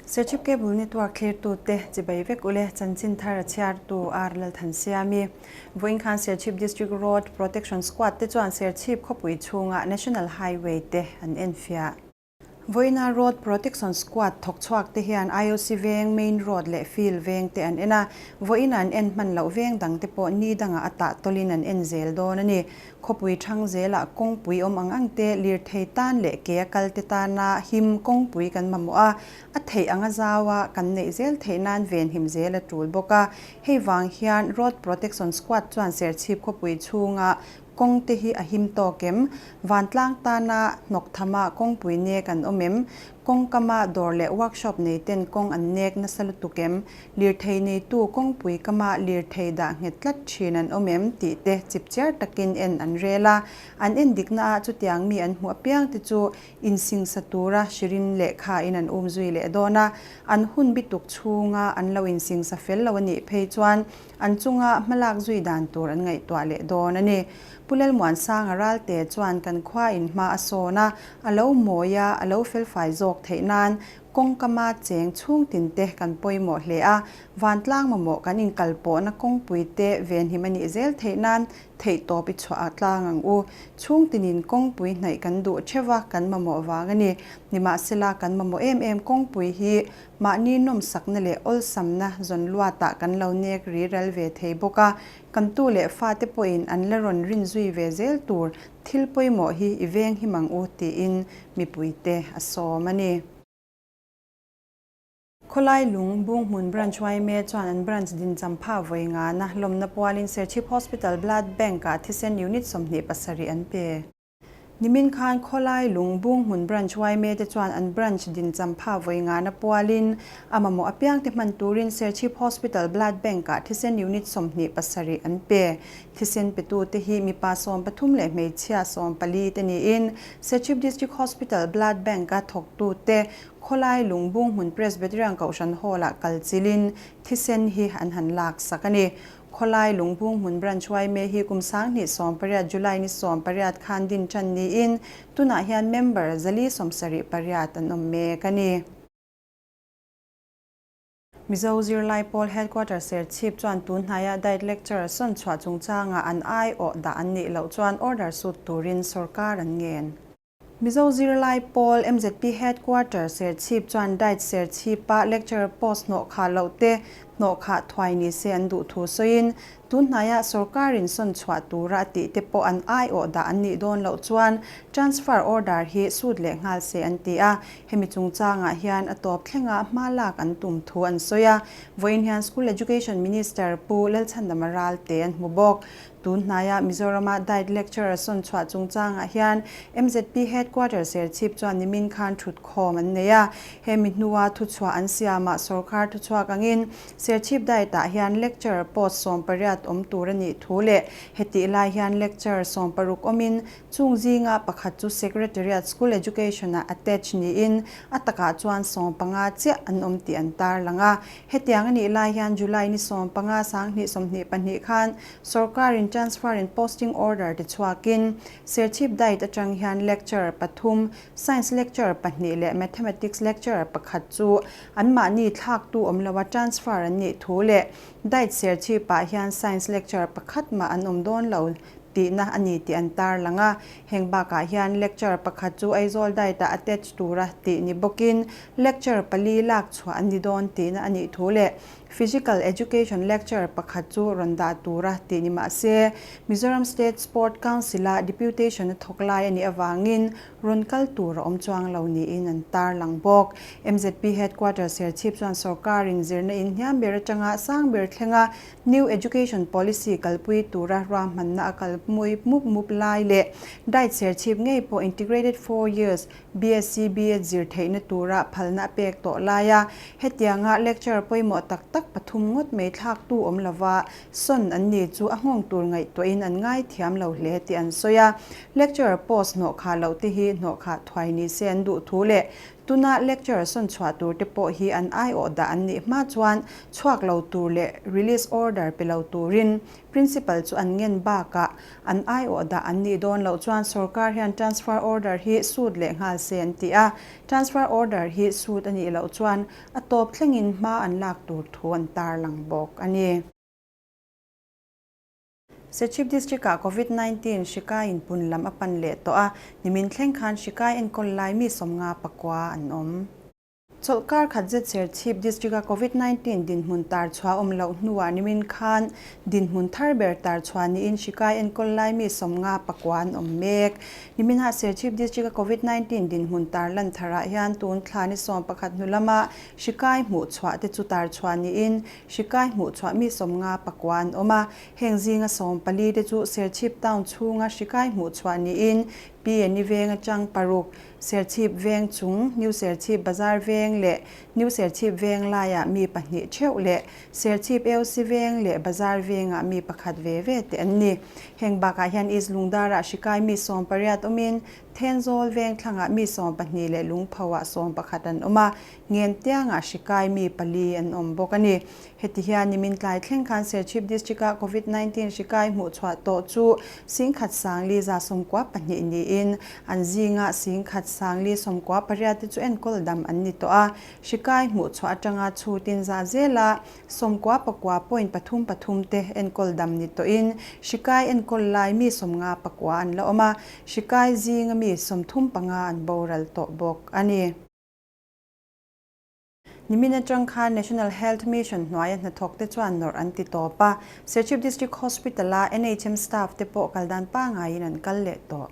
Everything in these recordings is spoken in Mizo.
Serchhip Cable Network thlirtute chibai vek ule chanchin thar a chhiartu R Lalthansiami. Vawiin khan Serchhip District Road Protection Squad te chuan Serchhip khawpui chhunga National Highway te an enfiah. Vawiina Road Protection Squad thawk chhuak te hian IOC veng Main Road leh Field veng te an en a, vawiin an en hman loh veng dang te pawh ni dangah a tah tawlin an en zel dawn a ni. Khawpui thang zelah kawngpui awm ang ang te, lirthei tan leh ke a kal te tana him kawngpui kan mamawh a, a theih anga zaua kan neih zel theih nan venhim zel a tul bawk a. Hei vang hian Road Protection Squad chuan Serchhip khawpui chhunga Kawng te hi a him tawk em? Vantlang tana hnawk thama kawngpui nek an awm em? Kawng kama dawr leh workshop nei ten kawng an nek nasa lutuk em? Lirthei neitu kawngpui kama lirthei dah nghet tlat thin an awm em? tih te chipchiar takin en an rel a. An en dikna ah chutiang mi an hmuh apiang te chu insingsa tura hririn lehkha in an um zui leh dawn a. An hun bituk chhunga an lo insingsa fel lo a nih phei chuan An chunga hmalak zui dan tur an ngaihtuah leh dawn a ni. Pu Lalmuansanga Ralte chuan kan khua in hma a sawn a, a lo mawi a, a lo felfai zawk theih nan kawngkama cheng chhung tin te kan pawimawh hle a, vantlang mamawh kan inkalpawhna kawngpui te venhim a nih zel theih nan theihtawp i chhuah a tlang ang u. Chhung tinin kawngpui hnaih kan duh theuh a, kan mamawh vang a ni. Nimahsela kan mamawh em em kawngpui hi Mahni nawmsakna leh awlsamna zawn luatah kan lo nek ri ral ve thei bawk a, kan tu leh fate pawhin an la rawn rin zui ve zel tur thil pawimawh hi i veng him ang u tiin mipuite a sawm a ni. Khawlai lung Bunghmun Branch yma chuan an branch din champha vawi ngana lawmna pualin Serchhip Hospital Blood Bank-ah thisen unit 27 an pe. Nimin khan Khawlai lung Bunghmun Branch yma te chuan an branch din champha vawi ngana pualin a mamawh apiang te hman turin Serchhip Hospital Blood Bank-ah thisen unit 27 an pe. Thisen petu te hi mipa 13 leh hmeichhia 14 te niin Serchhip District Hospital Blood Bank-a thawktu te Khawlai lung Bunghmun Presbyterian Kohhran Hall-ah kal chilin thisen hi an han lak sak a ni. Khawlai Lungbung hmun Branch yma hi kum 2018 July ni 18 khan din tan niin tunah hian member 478 an awm mek a ni. Mizo Zirlai Pawl Headquarter Serchhip chuan tun hnaia Diet Lecturer sawn chhuah chungchangah an aiawh dah an nih loh chuan order sut turin sorkar an ngen. Mizo Zirlai Pawl MZP Headquarter Serchhip chuan Diet Serchhipa lecturer post hnawh khah loh te hnawh khah thuai ni se an duh thu sawiin, tun hnaiah sorkarin sawn chhuah tura a tih te pawh an aiawh dah an nih dawn loh chuan transfer order hi sut leh nghal se an ti a. Hemi chungchangah hian a tawp thlenga hma lak an tum thu an sawi a. Vawiin hian School Education Minister Pu Lalchhandama Ralte an hmu bawk. Tun hnaia Mizorama Diet Lecturer sawn chhuah chungchangah hian MZP Headquarter Serchhip chuan nimin khan thutkhawm an nei a. Hemi hnua thuchhuah an siamah sorkar thuchhuak angin Serchhip Diet-ah hian lecturer post 18 awm tur a nih thu leh hetih lai hian lecturer 16 awmin chung zinga pakhat chu Secretariat School Education-ah attach niin a takah chuan 15 chiah an awm tih an tarlang a. Hetiang a nih lai hian July ni 15 2022 khan Sorkarin transfer and posting order ti chhuakin Serchhip Diet atang hian lecturer pathum, Science lecturer pahnih leh Mathematics lecturer pakhat chu anmahni thlaktu awm loa transfer an nih thu leh Diet Serchhipah hian Science lecturer pakhat mah an awm dawn lo tihna a ni tih an tarlang a. Heng bakah hian lecturer pakhat chu Aizawl Diet-ah attach tura tih ni bawkin lecturer pali lak chhuah an ni dawn tihna a nih thu leh Physical Education lecturer pakhat chu rawn dah tura tih ni mah se, Mizoram State Sport Council-a deputation a thawk lai a nih avangin rawn kal tur a awm chuang lo niin an tarlang bawk. MZP Headquarters Serchhip chuan sorkarin zirna in hniam ber atanga sang ber thlenga New Education Policy kalpui tura ruahmanna a kalpui mup mup lai leh Diet Serchhip ngei pawh Integrated 4 Years BSc BEd zir theihna tura phalna a pek tawh lai a, hetianga lecture pawimawh tak tak pathum ngawt mai thlaktu awm lova sawn an ni chu a nghawng tur ngaihtuahin an ngaithiam lo hle tih an sawi a. Lecturer post hnawhkhah loh te hi hnawhkhah thuai ni se an duh thu leh Tuna lecturer sawn chhuah tur te pawh hi an aiawh dah an nih hma chuan chhuak lo tur leh release order pe lo turin Principal chu an ngen bakah an aiawh dah an nih dawn loh chuan sorkar hian transfer order hi sut leh nghal se an ti a. Transfer order hi sut a nih loh chuan a tawp thlengin hma an lak tur thu an tarlang bawk a ni. Serchhip District-ah Covid 19 hri kaiin pun lam a pan leh tawh a, nimin thleng khan hri kai enkawl lai mi 59 an awm. Chawlhkar khat zet Serchhip District-a Covid 19 dinhmun tar chhuah awm loh hnuah nimin khan dinhmun thar ber tar chhuah niin hri kai enkawl lai mi 59 an awm mek. Niminah Serchhip District-a Covid 19 dinhmun tar lan tharah hian tun thla ni 11 hnu lama hri kai hmuh chhuah te chu tar chhuah niin hri kai hmuh chhuah mi 59 an awm a. Heng zinga 14 te chu Serchhip Town chhunga hri kai hmuh chhuah niin PNE veng atang paruk, Serchhip veng chung, New Serchhip Bazar veng leh New Serchhip veng laiah mi pahnih theuh leh Serchhip AOC veng leh Bazar vengah mi pakhat ve ve te an ni. Heng bakah hian East Lungdarah hrikai mi 18 awmin Thenzawl veng thlangah mi 12 leh Lungphoah 11 an awm a, Ngentiangah hrikai mi pali an awm bawk a ni. Heti hian nimin tlai thleng khan Serchhip District-ah Covid 19 hri kai hmuh chhuah tawh chu 1192 niin an zinga 1198 te chu enkawl dam an ni tawh a. Hri kai hmuh chhuah atanga chhutin za zela 99.33 te enkawl dam ni tawhin hri kai enkawl lai mi 59 an la awm a, hri kai zinga mi 35 an boral tawh bawk a ni. Nimin atang khan National Health Mission hnuaia hnathawk te chuan nawrh an ti tawp a, Serchhip District Hospital-a NHM staff te pawh kal dan pangaiin an kal leh tawh.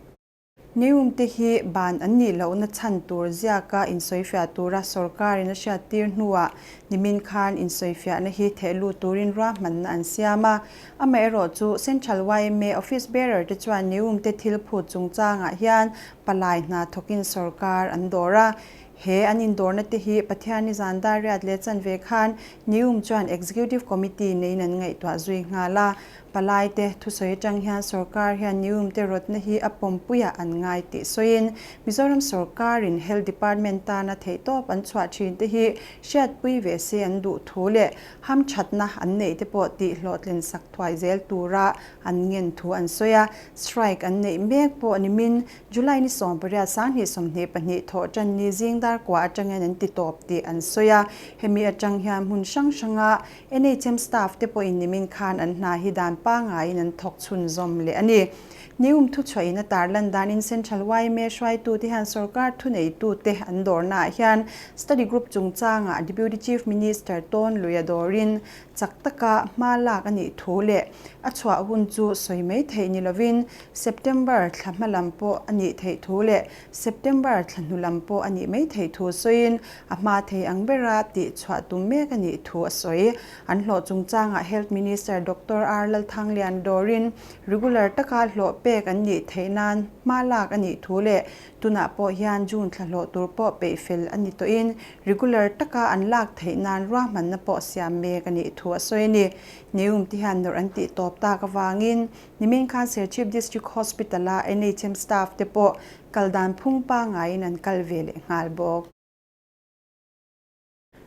Nium te hi ban an nih lohna chhan tur ziaka insawifiah tura sorkarin a hriattir hnuah nimin khan insawifiahna hi thehlut turin ruahmanna an siam a. Amaherawhchu Central yma Office Bearer te chuan Nium te thil phut chungchangah hian palai hna thawkin sorkar an dawr a. He an indawrna te hi Pathianni zan dar riat leh chanve khan Nium chuan Executive Committee neiin an ngaihtuah zui nghal a. Palai te thusawi atang hian sorkar hian Nium te rawtna hi a pawmpuiah an ngai tih sawiin Mizoram sorkarin Health Department tana theihtawp an chhuah thin te hi hriatpui ve se an duh thu leh hamthatna an neih te pawh tih hlawhtlin sak thuai zel tura an ngen thu an sawi a. Strike an neih mek pawh nimin July ni 18 2022 thawh tan ni zing dar kua atangin an ti tawp tih an sawi a. Hemi atang hian hmun hrang hranga NHM staff te pawhin nimin khan an hna hi dan pangaiin an thawk chhunzawm leh a ni. Nium thuchhuahin a tarlan danin Central yma hruaitute hian sorkar thuneitute an dawrnaah hian study group chungchangah Deputy Chief Minister tawn lui a dawrin chak taka hma lak a nih thu leh a chhuah hun chu sawi mai theih ni lovin September thla hma lam pawh a nih theih thu leh September thla hnu lam pawh a nih mai theih thu sawiin a hma thei ang bera tih chhuah tum mek a nih thu a sawi. An hlawh chungchangah Health Minister Doctor R Lalthanglian dawrin regular taka hlawh pek an nih theih nan hma lak a nih thu leh tunah pawh hian June thla hlawh tur pawh peih fel a ni tawhin regular taka an lak theih nan ruahmanna pawh siam mek a nih thu a sawi a ni. Nium te hian nawrh an tih tawp tak avangin Nimin khan Serchhip District Hospital-a NHM staff te pawh kal dan phung pangaiin an kal ve leh nghal bawk.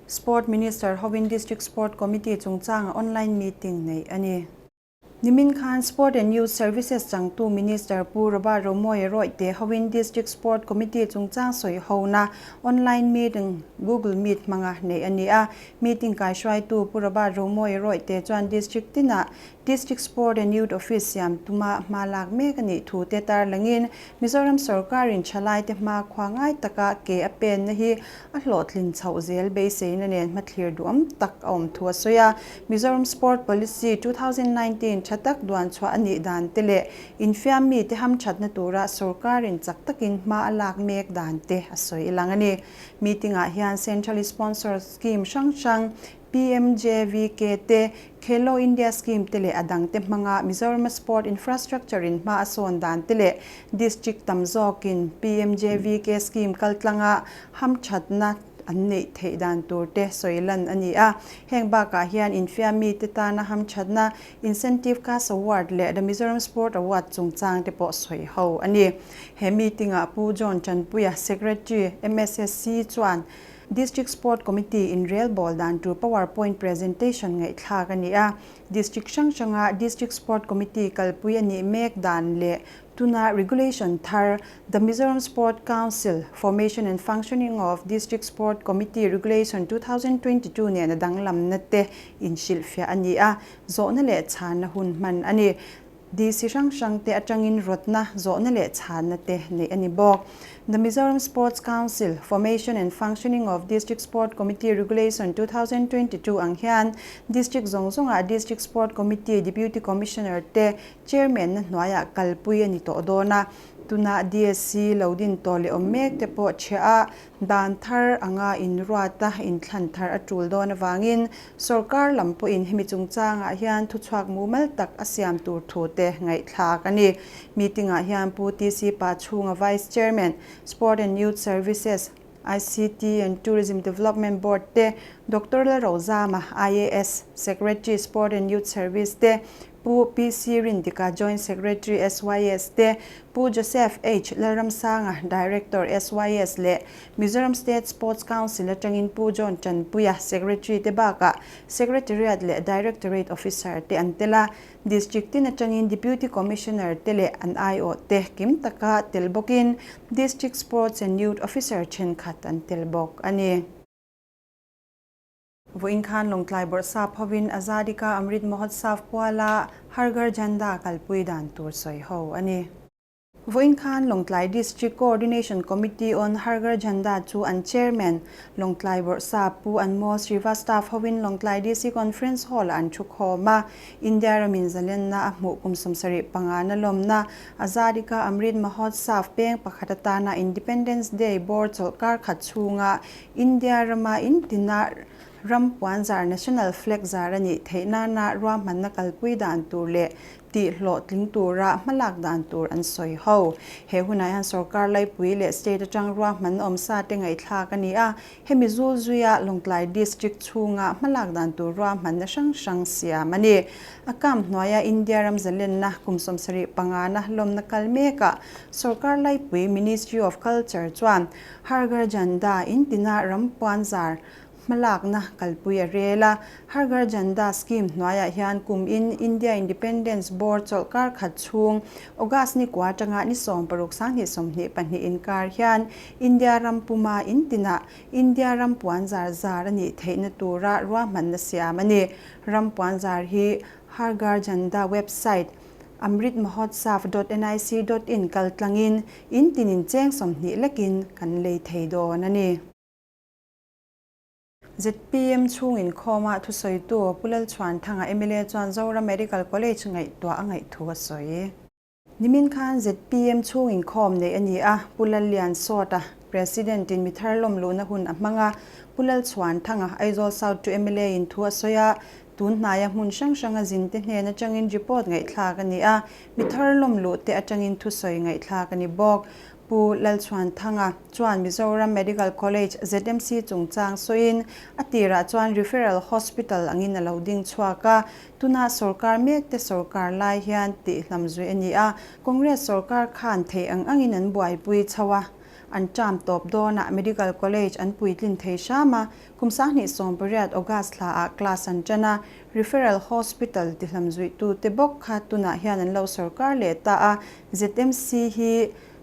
Sport Minister hovin District Sport Committee chungchanga online meeting neih a ni. Nimin khan Sport and Youth Services changtu Minister Pu Robert Romawia Rawihte hovin District Sport Committee chungchang sawi hona online meeting Google Meet hmanga neih a ni a. Meeting kaihruaitu Pu Robert Romawia Rawihte chuan District tinah District Sport and Youth Office siam tuma hma lak mek a nih thu te tarlangin Mizoram sorkarin thalaite hma khua ngai taka ke a penna hi a hlawhtlin chhoh zel beiseina nen hmathlir duham tak a awm thu a sawi a. Mizoram Sport Policy 2019 tha tak duan chhuah a nih dan te leh infiam mite hamthatna tura sorkarin chak takin hma a lak mek dan te a sawi lang a ni. Meeting-ah hian Centrally Sponsored Scheme hrang hrang PMJVK te, Khelo India Scheme te leh a dangte hmanga Mizoram Sport Infrastructure in hma a sawn dan te leh District tam zawkin PMJVK Scheme kaltlanga hamthatna an neih theih dan tur te sawi lan a ni a. Heng bakah hian infiam mite tana hamthatna, Incentive Cash Award leh The Mizoram Sport Award chungchang te pawh sawi ho a ni. He meeting-ah Pu John Chanpuia, Secretary, MSSC chuan District Sport Committee in relbawl dan tur power point presentation ngaihthlak a ni a. District hrang hranga District Sport Committee kalpui a nih mek dan leh tuna regulation thar The Mizoram Sport Council, Formation and Functioning of District Sport Committee Regulation 2022 nena danglamna te inhrilhfiah a ni a, zawhna leh chhanna hun hman a ni. DC hrang hrang te atangin rawtna, zawhna leh chhanna te neih a ni bawk. The Mizoram Sports Council, Formation and Functioning of District Sport Committee Regulation 2022 ang hian District zawng zawngah District Sport Committee Deputy Commissioner te Chairman na hnuaiah kalpui a ni tawh dawn a, tuna DSC lo din tawh leh awm mek te pawh chhiah a, dan thar anga inruata inthlan thar a tul dawn avangin sorkar lam pawhin hemi chungchangah hian thuchhuak mumal tak a siam tur thu te ngaihthlak a ni. Meeting-ah hian Pu TC Pachhunga Vice Chairman, Sport and Youth Services, ICT and Tourism Development Board te, Doctor Lalrozama, IAS, Secretary, Sport and Youth Service te, Pu PC Rindika, Joint Secretary, SYS te, Pu Joseph H. Lalramsanga, Director, SYS leh Mizoram State Sports Council atangin Pu John Tanpuia, Secretary te bakah Secretariat leh Directorate Officer te an tel a, District tin atangin Deputy Commissioner te leh an aiawh te kim taka tel bawkin District Sports and Youth Officer thenkhat an tel bawk a ni. Vawiin khan Lawngtlai Bawrhsap hovin Azadi Ka Amrit Mahotsav puala Har Ghar Jhanda kalpui dan tur sawi ho a ni. Vawiin khan Lawngtlai District Coordination Committee on Har Ghar Jhanda chu an Chairman, Lawngtlai Bawrhsap Pu Anmol Srivastava hovin Lawngtlai DC Conference Hall-ah an thu khawm a. India ramin zalenna a hmuh kum 75 na lawmna Azadi Ka Amrit Mahotsav peng pakhat atana Independence Day bawr chawlhkar khat chhunga India rama intina ram puanzar National Flag zar a nih theih nana ruahmanna kalpui dan tur leh tih hlawhtling tura hmalak dan tur an sawi ho. He hunah hian sorkar laipui leh state atang ruahman awmsa te ngaihthlak a ni a, hemi zul zuia Lawngtlai District chhunga hmalak dan tur ruahmanna hrang hrang siam a ni. A kam hnuaia India ram zalenna kum 75 na lawmna kal mekah sorkar laipui Ministry of Culture chuan Har Ghar Jhanda in tina ram puanzar hmalakna kalpui a rel a. Har Ghar Jhanda scheme hnuaiah hian kum in India Independence Board chawlhkar khat chhung August ni kua atanga ni 16 2022 inkar hian India ram puma in tinah India ram puanzar zar a nih theihna tura ruahmanna siam a ni. Ram puanzar hi Har Ghar Jhanda website amritmahotsav dot nic dot in kal tlangin in tinin cheng 20 lekin kan lei thei dawn a ni. ZPM chhungin khawma thusawitu Pu Lalchhuanthanga mla chuan Zoram Medical College ngaihtuah a ngaihthu a sawi. Nimin khan ZPM chhungin khawm nei a ni a, Pu Lallian Sawta, President in mithar lawm luhna hun a hmang a, Pu Lalchhuanthanga, Aizawl South to mla in thu a sawi a, Tun hnaia hmun hrang hranga zinte hnen atangin report ngaihthlak a ni a, mi thar lawm luh te atangin thusawi ngaihthlak a ni bawk. Pu Lalchhuanthanga chuan Mizoram Medical College, ZMC, chungchang sawiin a tirah chuan Referral Hospital angin a lo ding chhuak a, tuna sorkar mek te sorkar lai hian tihhlam zui a ni a, Congress sorkar khan theih ang angin an buaipui chho a, an ṭam tawp dawnah Medical College an puitlin thei hram a, Kum 2018 August thla ah class an ṭan a, Referral Hospital ti hlam zuihtu te bawk kha tunah hian an lo sorkar leh ta a, ZMC hi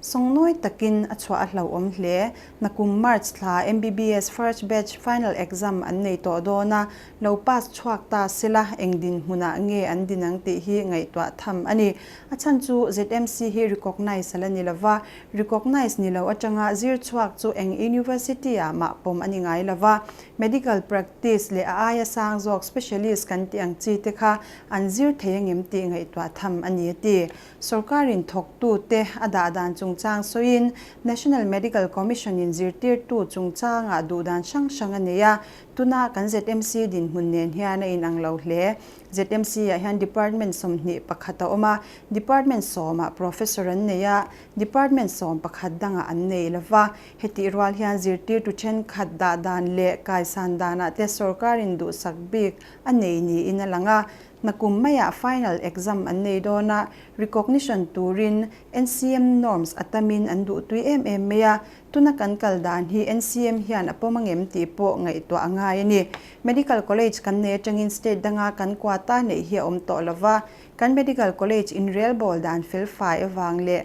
sawngnawi takin a chhuah a hlauhawm hle. Nakum March thla MBBS first batch final exam an nei tawh dawn a, lo pass chhuak ta sela eng dinhmunah nge an din ang tih hi ngaihtuah tham a ni. A chhan chu ZMC hi recognize a la ni lova, Recognize ni lo atanga zir chhuak chu eng university ah mah pawm a ni ngai lova, medical practice leh a aia sang zawk specialist kan tih ang chi te kha an zir thei angem tih ngaihtuah tham a ni a ti. Sorkarin thawktu te a dah dan chung chungchang sawiin National Medical Commission in zirtirtu chungchangah duhdan hrang hrang a nei a, tuna kan ZMC dinhmun nen hian a inang lo hle. ZMC ah hian Department 21 a awm a, Department sawmah Professor an nei a, Department 11 dangah an nei lo va. Hetih rual hian zirtirtu thenkhat dah dan leh kaisan danah te sorkarin duhsak bik a nei niin a lang a. Nakum maiah final exam an nei dawn a, recognition turin NCM norms a tamin an duhtui em em mai a. Tuna kan kal dan hi NCM hian a pawm angem tih pawh ngaihtuah a ngai a ni. Medical College kan nei atangin state danga kan quota neih hi a awm tawh lo va, kan Medical College inrelbawl dan felfai avang leh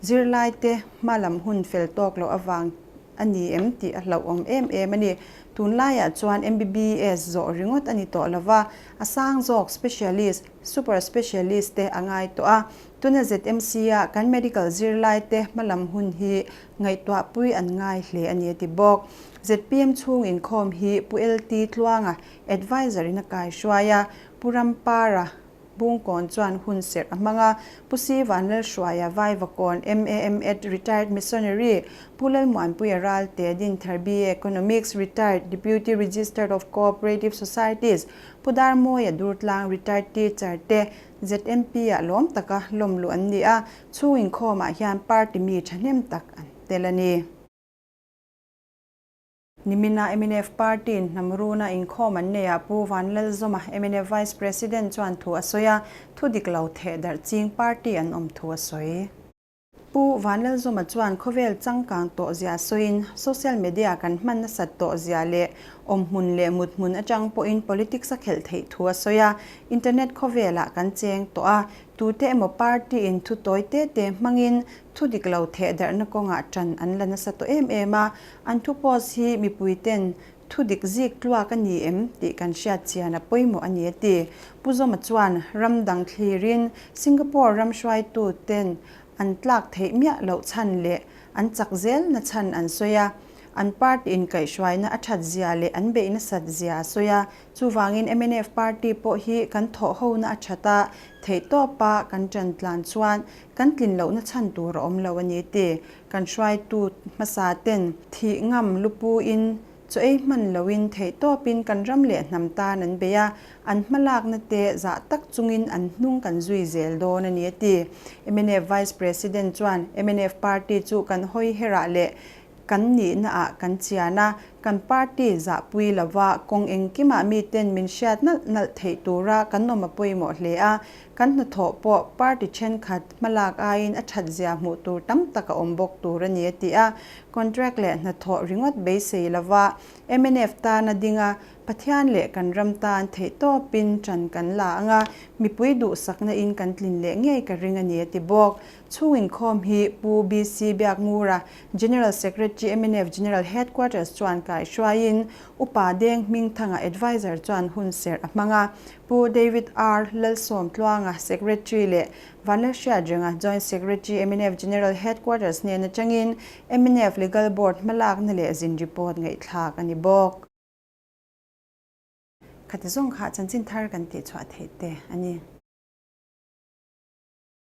Zirlaite hma lam hun fel tawk loh avang a ni em tih a hlauhawm em em a ni. Tunlaiah chuan MBBS zawh ringawt a ni tawh lo va, a sang zawk specialist, super specialist te a ngai tawh a. Tuna ZMC-a kan medical zirlaite hma lam hun hi ngaihtuahpui an ngai hle a ni a ti bawk. ZPM chhung inkhawm hi Pu LT Tluanga adviser in a kaihruai a, Pu Rampara, Bungkawn chuan hun serh a hmang a, Pu Si Vanlalhruaia Vaivakawn MAM Ed Retired Missionary, Pu Lalmuanpuia Ralte Dinthar BA Economics Retired Deputy Registered of Cooperative Societies, Pu Darmawia Durtlang Retired Teacher te ZMP ah lawm taka lawm luh an ni a, chhung inkhawmah hian party mi thahnem tak an tel a ni. Nimina mnf Party-in hnamruna inkhawm an neihah Pu Vanlalzawma, mnf Vice President chuan thu a sawi a, thu dik lo theh darh ching party an awm thu a sawi. Pu Vanlalzawma chuan khawvel changkang tawh zia sawiin social media kan hman nasat tawh zia leh awmhmun leh muthmun atang pawhin politics a khelh theih thu a sawi a, internet khawvelah kan cheng tawh a, tute emaw party-in thu tawi te te hmangin Thu dik lo theh darhna kawngah ṭan an la nasa tawh em em a, an thu post hi mipuiten thu dik zik tluak a ni em tih kan hriat chian a pawimawh a ni a ti. Pu Zawma chuan ram dang thlirin Singapore ram hruaituten an tlak theih miah loh chhan leh an chak zel na chhan an sawi a, an party inkaihhruaina a that zia leh an beih nasat zia a sawi a, Chuvangin mnf party pawh hi kan thawh hona a that a, theihtawpa kan ṭan tlan chuan kan tlin lohna chhan tur a awm lo a ni ti. Kan hruaitu hmasa ten thih ngam lupuin chaw ei hman loin theihtawpin kan ram leh hnam tan an bei a, an hmalakna te zah tak chungin an hnung kan zui zel dawn a ni a ti. Mnf Vice President chuan mnf party chu kan hawi herah leh Kan nihna ah kan chian a, kan party zahpui lova kawng engkimah miten min hriat nalh nalh theih tura kan awm a pawimawh hle a, kan hnathawh pawh party thenkhat hmalak aiin a that zia hmuh tur tam tak a awm bawk tur a ni a ti a. Contract leh hnathawh ringawt beisei lova mnf tana ding a, Pathian leh kan ram tan theihtawpin ṭan kan la ang a, mipui duhsakna in kan tlin leh ngei ka ring a ni a ti bawk. Chhung inkhawm hi Pu BC Biakngura, General Secretary mnf General Headquarters chuan kaihhruaiin Upa Deng Hmingthanga Adviser chuan hun serh a hmang a, Pu David R Lalsawmtluanga Secretary leh Vanlalhriatrenga Joint Secretary mnf General Headquarters hnen atangin mnf Legal Board hmalakna leh zin report ngaihthlak a ni bawk. Khati zawng kha chanchin thar kan tihchhuah theih te a ni.